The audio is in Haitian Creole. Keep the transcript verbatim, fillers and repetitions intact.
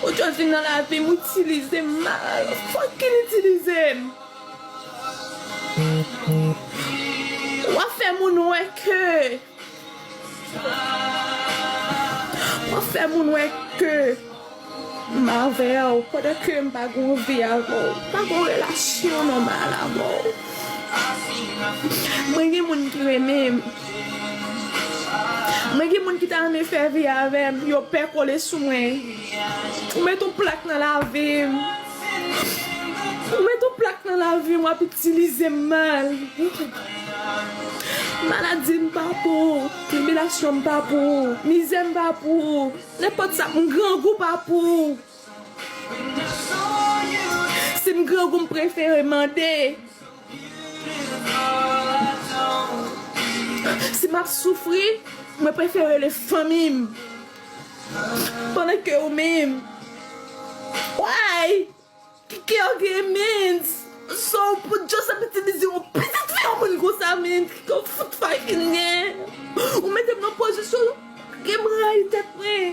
Ou just vin nan lavi m, ou itilize m mal. Fucking itilize m. W ap fè moun wè ke. W ap fè moun wè ke m avè w pandan ke m pa gen yon vi avè w. M pa gen yon relasyon nòmal avè w. Mwen gen moun ki renmen m. Mwen gen moun ki ta renmen fè vi avè m. Yo pè kole sou mwen. Ou met yon plak nan lavi m. Ou met yon plak nan lavi m, w ap itilize m mal. Maladi m pa pou ou. Tribilasyon m pa pou ou. Mizè m pa pou ou. Nenpòt sa, m grangou pa pou ou. Si m grangou, m prefere mande. Si m ap soufri, mwen prefere rele fanmi m. Pandan ke ou menm, why? Ki ke w gen, men? So, pou just ap itilize yon pitit fi yon moun konsa, men, ki ke w fout fucking gen? Ou mete m nan pozisyon ke m rayi tèt mwen.